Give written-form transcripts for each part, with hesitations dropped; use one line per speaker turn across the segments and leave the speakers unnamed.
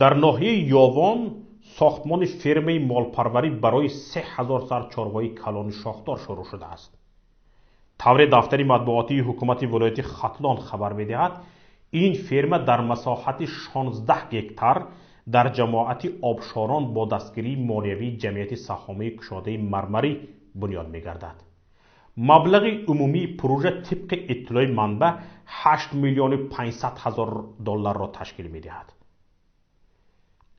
Дар ноҳияи Ёвон сохтмони фермаи молпарварӣ барои 3000 сар чорвои калони шохдор шурӯъ шудааст. Тавре дафтари матбуотии ҳукумати вилояти Хатлон хабар медиҳад, ин ферма дар масоҳати 16 гектар дар ҷамоати Обшорон бо дастгирии молиявии ҷамъияти саҳомии кушодаи Мармарӣ бунёд мегардад. Маблағи умумии пурӯжа тибқи иттилои манбаъ 8 миллиону 500 ҳазор долларро ташкил медиҳад.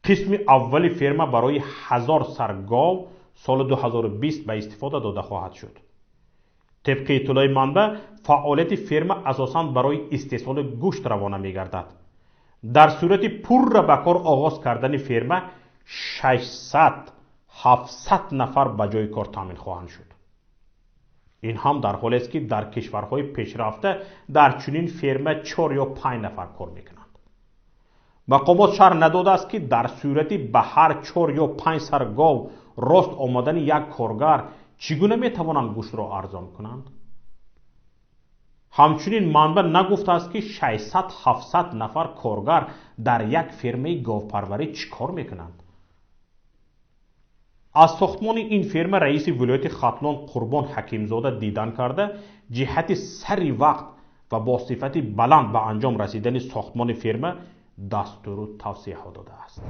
Қисми аввали ферма барои 1000 сар гов соли 2020 ба истифода дода хоҳад шуд. Тибқи иттилои манбаъ, фаъолияти ферма асосан барои истеҳсоли гӯшт равона мегардад. Дар сурати пурра ба кор оғоз кардани ферма 600-700 нафар ба ҷои кор таъмин хоҳанд шуд. Ин ҳам дар ҳолест, ки дар кишварҳои пешрафта дар чунин ферма 4 ё 5 нафар кор мекунанд. Мақомот шарҳ надодааст, ки дар сурати ба ҳар 4 ё 5 сар гов рост омадани як коргар чӣ гуна метавонанд гӯштро арзон кунанд. Ҳамчунин манбаъ нагуфтааст, ки 600-700 нафар коргар дар як фермаи говпарварӣ чӣ кор мекунанд. Аз сохтмони ин ферма раиси вилояти Хатлон Қурбон Ҳакимзода дидан карда, ҷиҳати сари вақт ва бо сифати баланд ба анҷом расидани сохтмони ферма дастуру тавсияҳо додааст.